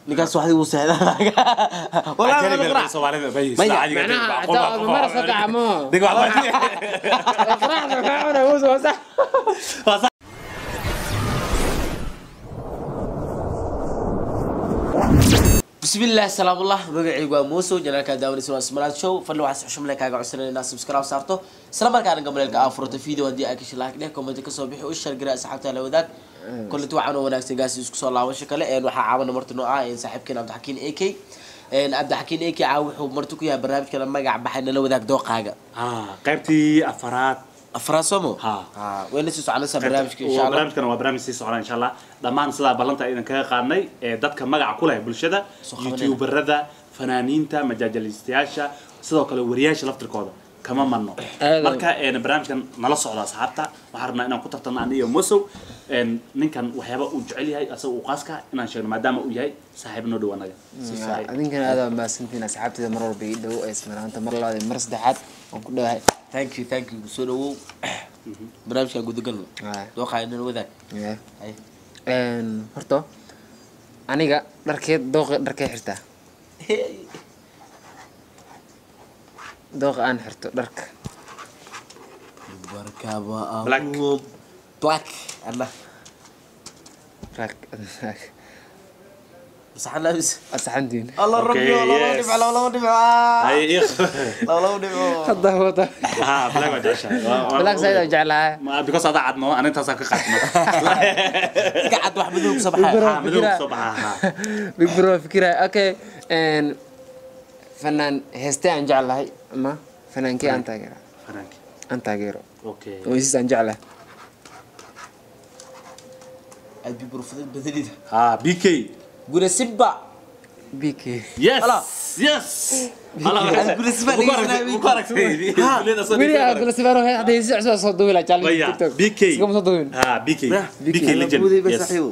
Ninkaas waxdii wuu seexdaa. Wallahi Ajaanib ma quraac. Soomaalida bay Maya. sida caadiga Macnaha, ah, hataa mar soo kaca ma. Dig wax Quraacda maxaa cunay Muuse waa sax. Waa sax. Bismillaah, salaamullah. Magacaygu waa Muuso, janaalkaa daawanaysa waa Smart Show. Fadlan waxaan si xushmad leh kaaga codsanayna inaad subscribe saarto, isla markaana gambaleelka aa furato. Video haddii aa kashay, like dheh, comment kasoo bixi, u share garee asxaabta, la wadaag. Kulanti waxaan oo wanaagsan gaasi isku soo laabasho kale. Waxaa caawina marti noo ah saaxiibkeen Cabdixakiin AK. Cabdixakiin AK caawa wuxuu marti ku yahay barnaamijkana magac baxay Nala Wadaag Dooqaaga. Qaybtii afaraad. Afraad somo. Ha. Wayna sii soconaysaa barnaamijka insha Allah. Barnaamijkan waa barnaamij sii socda insha Allah. Dhammaan sidaa ballanta idin kaga qaadnay ee dadka magaca ku leh bulshada, Soo qabanayna. youtuberada, fanaaniinta, majaajilistayaasha, sidoo kale wariyaasha laftirkooda kama marno. Aad. Marka barnaamijkan nala socda asxaabta. Waxaan rabnaa inaan ku tartanno aniga iyo Mosow ninkan waxyaaba uu jecel yahay asaga uu qaaska inaan sheegno, maadaama uu yahay saaxiib noo dhow anaga. Adinkana aad waa mahadsantihiin asxaabtayda mar walba ii dhow ee ismaraanta, mar labaad iyo mar saddexaad waan ku dhowahay. Thank you, thank you. Soo dhawow, barnaamijkan gudagalno. Dooqaaga nala wadaag. Yeah. Hay. Horta aniga dharkeed dooqa dharkee xirtaa, dooqa aan xirto dharka. Barkaba. Black. Black Allah. Raag. Saxan labis. Asaxantiin. Allah. Okay, rabbi laba yes. dhibco, laba laba dhibco. Hay, Laba laba dhibco. Hadda wada. Ha, black waa jeceshahay. Black side aan jeclahay. Because adaa cadno, ani intaasaan ka qaadno. Gacad wax madow kusoo baxaya. Ha, madow kusoo baxaa, ha. Big bro fikira. Okay, fanaan heestee aan jeclahay ama fanaankee aan taageera? Fanaanki. Aan taageero. Okay. Oo heesiis aan jeclahay. Aad bi burfadad badanida. Ha, BK. Gura Simba. BK. Yes. Hala. Yes. Hala. Gula Simba. Ku aragtay, ku aragtay. Weli aan kula sifaaro hadda heesiis cusub soo duubi lahaa challenge Waya, TikTok. BK. Iskama soo duubin. Ha, BK. BK legend. Yes. Yes. Saaxiibo,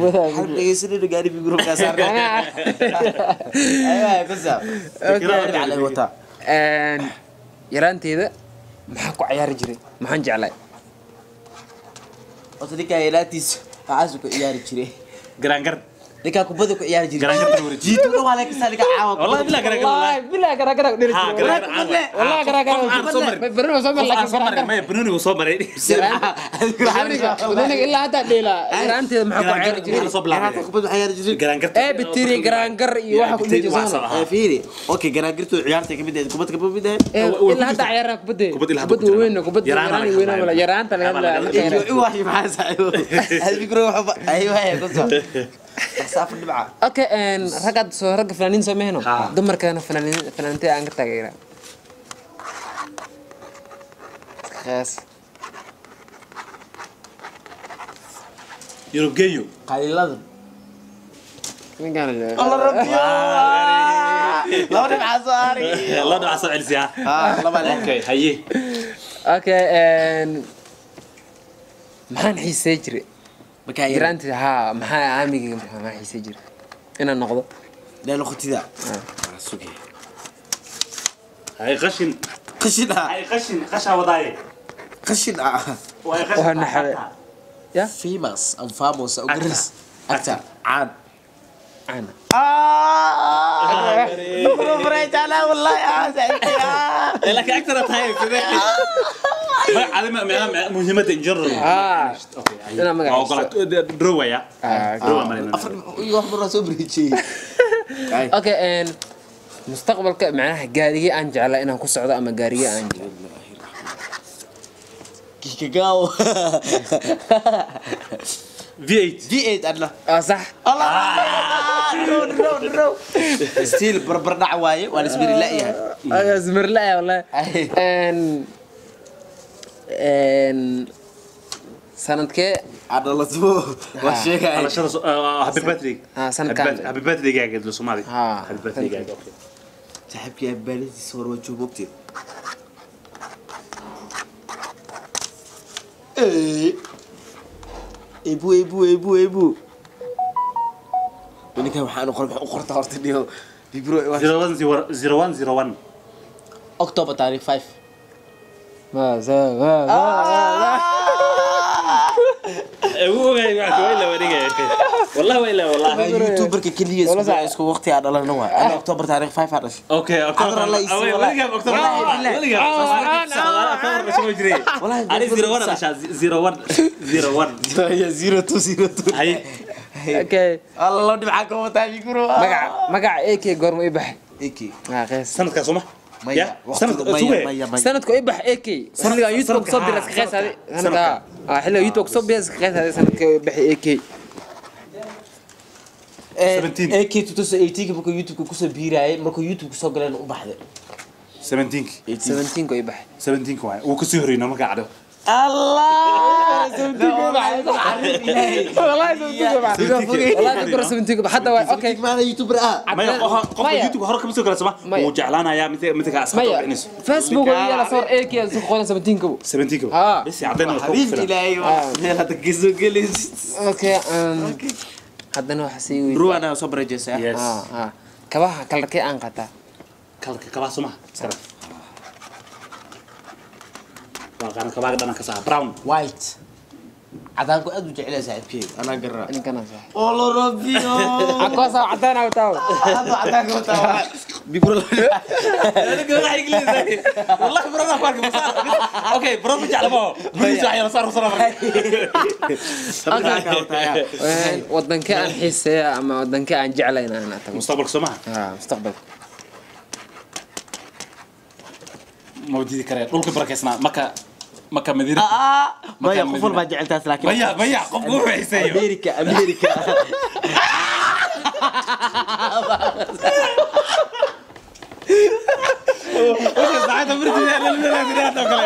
waxaan dhegeysanayno gaari bi gurubka saarnay. Aywa, ku saab. Okay. Dhibca laga wataa. Yaraanteeda maxaa ku ciyaari jiray, maxaan jeclay? Horta ninkaa yaraantiisa waxaasuu ku ciyaari jiray. Garaangar. Ninkaa kubadda ku ciyaari jiray. Garaangarta wareeji. Jiito dhan waa laga kastaa ninkaa caawa. Wallahi bilaa garaangar. Wallahi bilaa garaagara ku dhiri Ha, jiray. garaangar caawa. Wallahi garaagara. Qof aan soo marin. Barnaamij soo marin Qof aan laakiin soo marin. garaagara. Maya, Banooni wuu soo maray. Banooniga banooniga ilaa hadda dheelaa. Yaraanteeda maxaa ku ciyaari jiray? Maxaa soo bilaabay? Yaraanta kubadda waxaa ciyaari jiray. Garaangarta. Ee bitiri garaangar iyo waxa ku dhihi Wax jiray. soo ahaa. Fiiri, okay, garaangirtu ciyaartay kamid ahayd, kubadda kamid ahayd. Ee Way ku ilaa hadda jirtaa. ciyaaraha kubadda. Kubadda ilaa hadda Kubadda ku jirtaa. weyn, kubadda Yaraana yaraan laga weyn hadlayo. wala yaraanta laga Waxyaabaa laga hadlayo. hadlayo. Iyo wax maxaa saaxiibo aad bikro waxba. Aywa, ku soo saafur dhibca. Okay, ragga soo ragga fanaaniin soo mehno. Ha. Dumarkana fanaaniin fanaaniintee aan ka taageeraa? Khaas. Yurub Geeyo. Qaliladan. Ninkaan la- Allah rabbi, laba dhibca soo haray. La dhaca soo celisiyaa. Ha, laba leh. Okay, haye. Okay, maxaan xiisey jiray? Markaa yar Yaraanteeda haa, maxaa aamigayga maxaa xiisey jiray inaan noqdo? Lee noqotida sugay. Hay qashin. Qashin ah. Hay qashin, qasha wadaaye. Qashin ah. Way qashin. Waa naxare. Ya. Famous and famous ugaris actor caan. Caana. Ah, wallahi ah saaxiibkay ah. Laakiin actor aad tahay sidee? Magaca ma muhiimadda in general. Ah. Okay, haye. Inaan magaca Waa ogolaad. Draw waya. Ah, Draw waa marinaa. Afar iyo wax maraa soo bariijiyey. Okay, mustaqbalka macnaha gaarigii aan jeclaa inaan ku socdo ama gaarigii aan jeclaa? Kikagao. V8. V8 adna. Ah, sax. Allah, draw, draw, draw. Still barbar dhac waaye, waa la ismiri la'yahay. Ismirla'ya wallahi. Ay. Sanadkee Adhalatmo waa sheegaya. Dhalashada happy birthday. Ah, sanadkan. Happy birthday gaaga dilo Soomaali. Ah, Happy birthday gaaga. Okay. Saaxiibkii abaanadiisa hore waa joogo ogteed. Ebu ebu ebu ebu, ninkan waxaan qor u qorta horta dhiyo bibro. 01 01 01. October taariikh 5. Ma sa ma ma Wuu ogahay, wax waa la wareegaya. Wallahi waa ilaa wallahi. YouTuberka keliya isku waqti aa dhalana waa ana October taariikh 5 aa dhashay. Okay, October. Cadar Allah isii Awey, wallahi. weligaa October. Wallahi billahi. Weligaa. October dhashay ma jiray. Wallahi Ani 01 dhashaa, 01 01. Ya 0202. Haye. Okay. Allah loo dhibca ka wataa mikro. Magaca AK goorma ii baxay? AK. Ah, qeys. Sanadkaa soo ma? Maya, Ya, waqtiga sanadka maya, suge. maya, maya. Sanadku ii bax AK. Xilliga YouTube sanadka, kusoo biray haa, iska qeys adi. sanadka. Sanadka. Ah, xilliga YouTube kusoo biray iska qeys adi sanadka ii baxay AK. 17. AK 2018 markuu YouTube kusoo biirayay, markuu YouTube kusoo galeen u baxday. 17. 17 ko ii baxay. 17 waay. Wuu kasii horreeyay markaa cadho. Allah. 17 ko baxay. Wallahi 17 ko baxay. Wallahi kor 17 ko baxay. Hadda waa okay. Maada YouTuber ah. Maya, qofka Maya. YouTube hore kama soo gala soma? Maya. Wuu jeclaanayaa mid ka asxaabta Maya. bixinayso. Facebook oo yaala sawir AK aan soo qoran 17 ko. 17 ko. Haa. Bes cadeen waa ku Xabiib filan. Ilaahay meel hadda kasoo gelaysid. Okay. Haddana waxa sii weydiiyey. Ruwana soo barajeysaa. Yes. Ah, ah. Kabaha kalarkee aan qataa? Kalka kabaa soma? Iska dhaf. Waa qaran kabaaga dhanan ka saxa brown. White. Cadaanku aad u jecel yahay saaxiibkeyga. Anaa garaa. Ninkana sax. Olo Rabbio. Akoosa cadaan ah wataa. Hadda cadaanka wataa. Bigro. Aniga waxa Ingiliis. Wallahi brown ku arkay masaar. Okay, brown ma jecla ma. Bariis waxa yara saar soo markay. Cadaanka wataa. Wadankee aan xiiseeya ama wadankee aan jeclayn aan tago? Mustaqbalka soo maha? Ah, mustaqbalka. Ma diidi karaya dhulka barakeysnaa Maka Madiina. Maya, qof walbaa jecel taas laakiin. Maya, maya, qofku wuxuu xiiseeyo. America, America. Waxa saacada markii la la la la kale.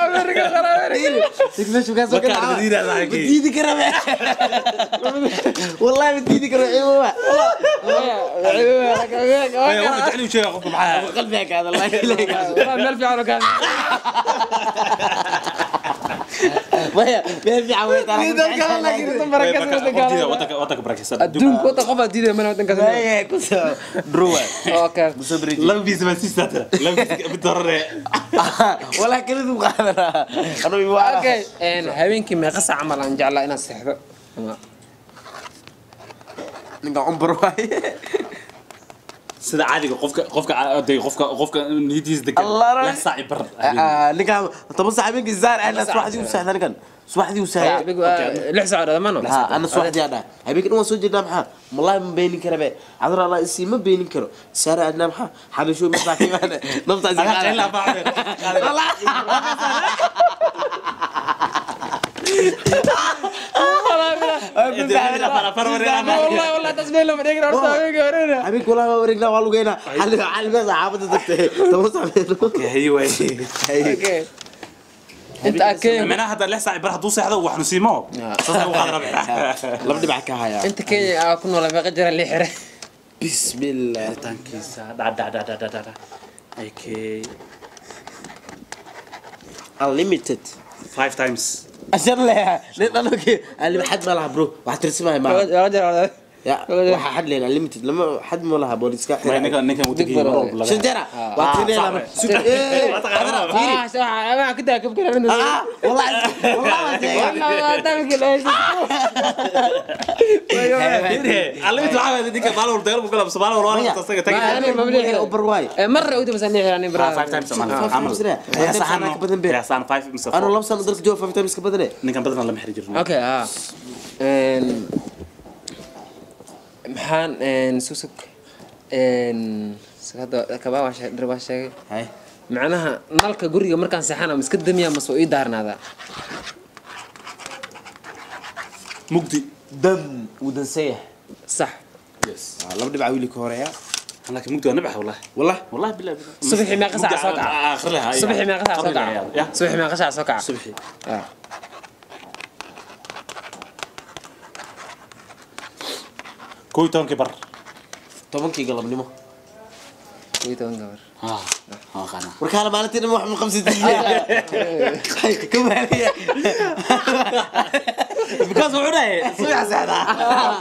Amerika Maka Madiina laakiin. Diidi kara be. Wallahi ma diidi karo ciibo. Maya, wuxuu jecel u sheegay qofka maxaa. Qalbiga ka hadal laakiin. Meel fiican oo kaan. Maya, meel fiican way tahay. Wadanka barakeysan. Adduunka wadan qof aad diidaya mana wadankaas. Maya, ku soo Ruwa. Okay. Ku soo bareejiyay. Laba biis ma sii saatira. Laba biis mid hore. Wallahi kalidu qaadanaa. Anuu iwaa. Okay. Habeenkii meeqa saac camal aan jeclaa inaan seexdo? Ama Ninka umbar waay. Sida caadiga qofka niyadiisa degan. Allah lix saac bar. Ninka 10 saac habeenkii zaar ahna subaxdii u seexdaa ninkan. Subaxdii u seexdaa. 6 saac dhammaano. Ha, ana subaxdii aan dhahay. Habeenkii dhan waan soo jeednaa maxaa? Wallahi ma beenin kara be. Cadar Allah isii ma beenin karo. Saara adnaa maxaa? Xabasho ma saaxiibana. Nafta Ana isii. jecel baa. Wallahi wallahi tasbiih lama dhigin horta habeenkii horena. Habeenkii wallahi waa wareegnaa waa lugeynaa. Xalli xalli baa saxaabada tagtay. 10 saac. Haye waay. Okay. Inta aan Kenya Macnaha hadda 6 saac bar hadduu seexdo waxnu siimo. Saas u qaadan rabaa. Laba dhibac ka hayaa. Inta Kenya aan ku noolaa meeqa jira lix xire. Bismillah. Tankiisa dha dha dha dha dha dha. Okay. Unlimited. 5 times. عشان لا لا اوكي اللي حد ما لها برو واحد ترسمها ما Meeqa jira? يا waxa xad leena limited lama xad ma laha booliska Ninkan ninkan wuu Big brother. tegay. shan jara waa tirina lama ee Ah, sax ama ku daa kabkana inta. ah wallahi wallahi Wallahi taamkii la haysto. Unlimited waxa weeye ninka maalin walba dagaal buu galaa Soomaali walba waa asaga Ma tagay. ani ma bliixi. ubar waay Marra u dambaysa lix xire bro. 5 times amal. Five times leh. Qiyaas ahaan Ka badan be. Qiyaas ahaan 5 mise ana 4. laba sano dalka jooga 5 times ka badane Ninkan badan lama xiri jirno. Okay, ah. Maxaan susuk hadda kabaa waa sheegay, dhar waa sheegay. Hay Macnaha nalka guriga markaan seexana ma iska damiyaa mase waa ii daarnaadaa? Mugdi. Dam udansaya. Sax. Yes. Laba dhibac wiili ka horeeya. Laakiin mugdi waa nabah wallahi. Wallahi Wallahi billahi. Subaxii meeqa saac soo kaca? Aakhir lahaa. Subaxii meeqa saac soo kaca? Ya. Subaxii meeqa saac soo kaca? Subaxii. Ah. 11 bar. 10kii galabnimo. 11 gabar. Ah. Ah qana. Warkaana maalintii dhan wax ma qabsatid. Kumaaliya. Because wuxuu dhahay subax seexdaa.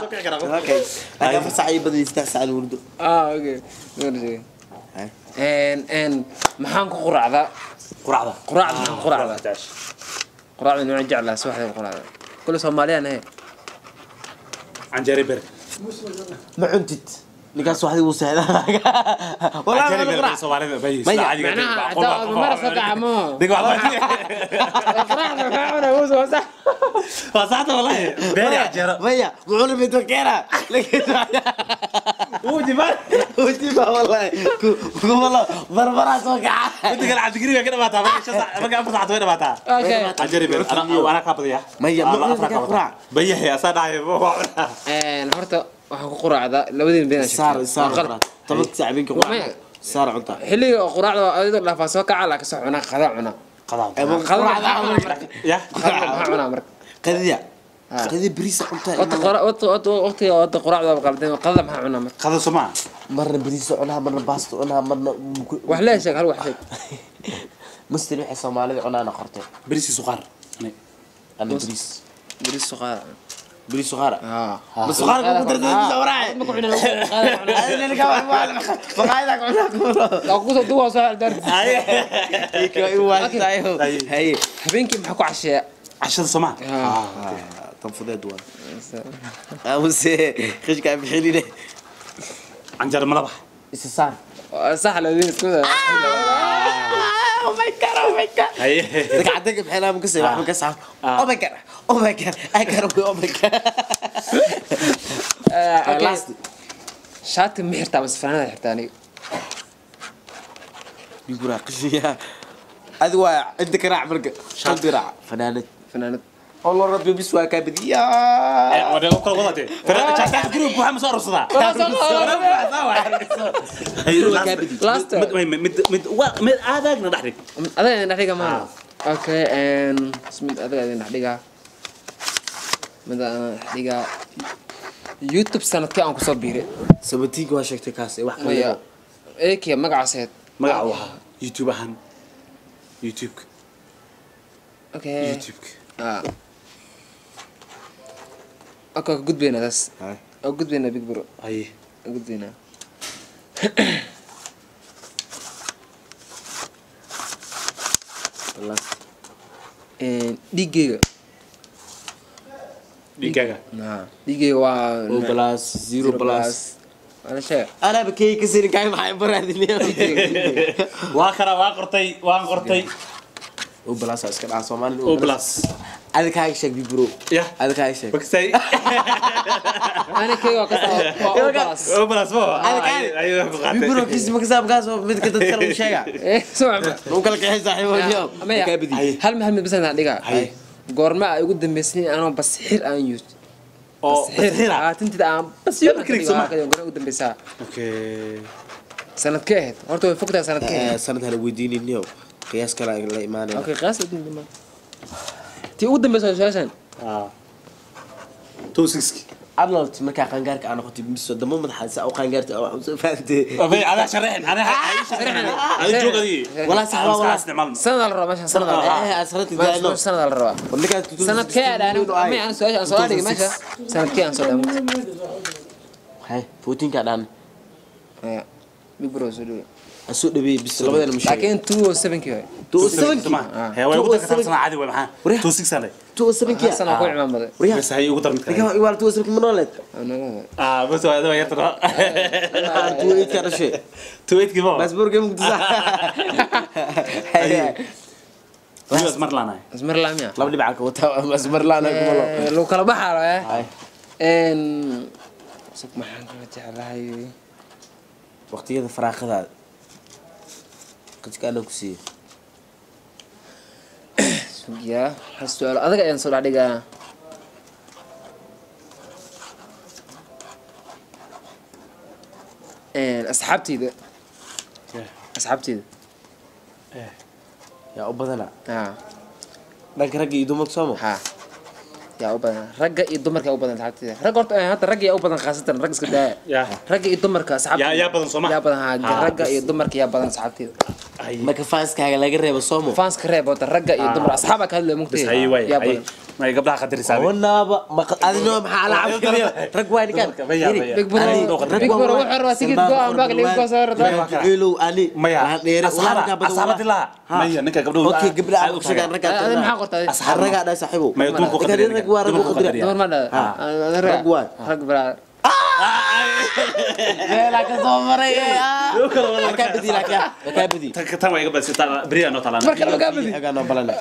Soo kici karaa qofka. Okay. Laakiin 4 saac iyo badan 3 saac wurdo. Ah, okay. Hay. En maxaan ku quraacdaa? Quraacda. Quraacda maxaan ku quraacdaa? Quraacda nooc jeclaa subaxdii quraacda. Kullu Soomaaliyaan ahay. Canjeero beer. Ma cuntid ninkaas waxdii wuu seexdaa والله. Canjeero ما beer نقرع. Soomaalida bay Maya. caadiga Macnaha hataa mara soo kaca ma Dig wax quraacda maxaa cunaa Muuse waa sax. Waa saxda wallahi, beer iyo canjeero. maya muxuu midwakeena laakiin Uu jibaan. وجيبها والله والله بربرة سوق. Midda kale cabdigari way ka dhamaataa marka 5 saac, marka 4 saac way dhamaataa. Okay. Canjeero beer ana kaa badiyaa. Maya, ma Afar cuni kaa quraac. Bayahay asaa dhacay waa cunaa. Horta waxaan ku quraacdaa labadiin been. صار صار طبق ساعة بينك. Maya. صار عنطا. Xilliga quraacda waa adoo dhaafaa soo kaca, laakiin soo cunaa qada cunaa. Qadaa. Qada maxaa cunaa marka? Ya. Qada maxaa cunaa marka? قضية قضية بريس عنطا. Waqti qura waqti waqti waqtiga waqti quraacda waa qaldeen, qadada maxaa cunaa marka? Qada somaa. مرة بريس عنها، مرة باست عنها، مرة Wax lee sheeg, hal wax sheeg. مستر وحي صومالي عنانا قرتين. Bariis iyo suqaar. انا بريس. Bariis suqaar. بريس صغارة. Ah. بس صغارة كنت ترد وراي. Ma ku cunaa qada cunaa. انا اللي كمان مقايدك عناك. Waa ku soo duwaa soo daar. هي. Habeenkii maxaa ku casheeya? Cashada somaa. تنفض دوان امس خش كان بحيلي. Canjeero malabax. استسار. Sax, labadiin isku wada. Oh my God, oh my God. Haye. لك عندك بحيلها مكسر واحد مكسر. Oh my God, oh my God, I got, oh my God. Okay. Last. Shaati ma xirtaa mise fanaanada xirtaa aniga? يقول قشيا هذا هو عندك راع مرقة قلبي راع فنانة. Fanaanad. والله ربي بيسوى كابدية. Waa dhego kala wadatee. Jaakaha guriga buuxa ma soo arursadaa? Last. Mid mid waa mid aadaagna dhex dhig. Adiga idin dhex dhiga maaha. Okay, mid adiga idin dhex dhigaa, mid aan dhex dhigaa YouTube sanadkii aan kusoo biiray. سبتيك واشكت كاس wax. Maya, eekiya magacaas ahayd. Magaca uu ahaa YouTube ahaan YouTube-ka. Okay. YouTube-ka. Ah, okay, ka gudbaynaa taas. Oo gudbaynaa, big bro. Haye. Ka gudbaynaa. Dhiiggeyga. Dhiiggaaga. Ah, dhiiggeyga waa O plus, zero plus. Ana sheega. انا بكي كسر كاي maxay baraadinay. Waa kana, waa qortay, waan qortay. O plus iska dhaca Soomaali. O plus. Adiga kaaga sheeg, big bro. Ya. Adiga kaaga sheeg. Bakasay. Ana keyga waa kasta waa O plus. O plus ma Adiga ayuu ku big qaatay. Bro kiis ma kasaab kaas mid ka dad kale u sheega. Soo ma. Uu kala kaxay saaxiibo yow. Maya. Ka bidi. Hal mid bas aan dhigaa. Haye. Goorma ay ugu dambeysay anoo bas xir aan use Oo basxiira. Ah, tintida aan bas Yaba kalik soo ma? Goorma ugu dambeysaa? Okay. Sanadkee ahayd horta? Way fogtahay sanadkee ahayd. Sanad hala weydiinin yow, qiyaas kale la imaanayna. Okay, qiyaas tii ugu dambeysay su-aashan. Ah, 26. Arnold markaa qaangaarka aa noqotay mise damo madaxa saa u qaangaarta oo wax soo fahamtay. Abay adaa sharaxin, anaa Sharaxin. ada joog adii. Walaa sax waa walaa. Isticmaal. Sanad la rabaa meeshan, sanad la rabaa. Asrati. Meeshan sanad la rabaa. Sanadkee aan dhahnay? Aan su-aasha aan soo dhigay meesha, sanadkee aan soo dhahnay? Hay 14 ka dhan. Maya, big bro soo dhawey. Soo dhaweey bis labadeena ma sheegay. Laakiin 207kii waay. 207. Hee, way ugu dartaa sana caadi way maxaa 26 sane. 207. Hal sana ku cimaan baday. Waryaa. Bas hay ugu dar mid kale. Ninka iwaal 207 ma nooleed. Ah, bas waa adoo yarta. 28 ka dhashay. 28 kii ba. Baasaboorka mugdisa. Bas mar laanahay. Ismar laamiya. Laba dhibac ka wataa baasaboor la'aan kuma lo. Lagu kala baxaa eh. Hay. Sug, maxaan kala jeclahay? Waqtiyada faraaqadaada qadka anaa ku siiyo. Sugyaa, hal su-aal adag ayaan soo dhexdhigaa. Asxaabteyda, asxaabteyda. Yaa u badanaa? Ha. Dhanka ragga iyo dumarka sooma? Ha, yaa u badan? Ragga iyo dumarka yaa u badan asxaabteyda. Ragga horta hadda ragga yaa u badan, khaasatan rag iska daaya. Ya. Ragga iyo dumarka asxaabteyda. Yaa badan sooma? Yaa badan, ha. Ragga iyo dumarka yaa badan asxaabteyda? Marka faanskaaga laga reebo soomo. Faanska reeb horta, ragga iyo dumar asxaabaa ka hadlaya. Bas Mugtay hay waay yaa hay badan? May gabdhaha qadarisaa. Walaaba ma adino maxaa ala cabkiriyo rag waa ninkan. Maya, maya. Big Bro. Rag Big Bro wuxuu rabaa tigid go-aan baag liiga soo saartaa. Ilow Ali. Maya. Waxaan dheere Asxaaba, asxaaba dilaa. Maya, ninka gabdhuhu. Okay, gabdhaha aad u sheegaan ragga. Adiga maxaa qortay? Asxaab. Ragga dhaa saaxiibow. Maya, dumarku Ninkan qadariya. rag waa rag u Dumarku qadariya. qadariya. Dumar ma dhada. Ha. Rag Rag waay. Rag brother. Meelaa ka soo maray. Waa kaa badi laakiin waa kaa badi. Tan waa iga badisay, beriyaa noo talaan. Mar kale ma kaa badi. Xagaa noo balana.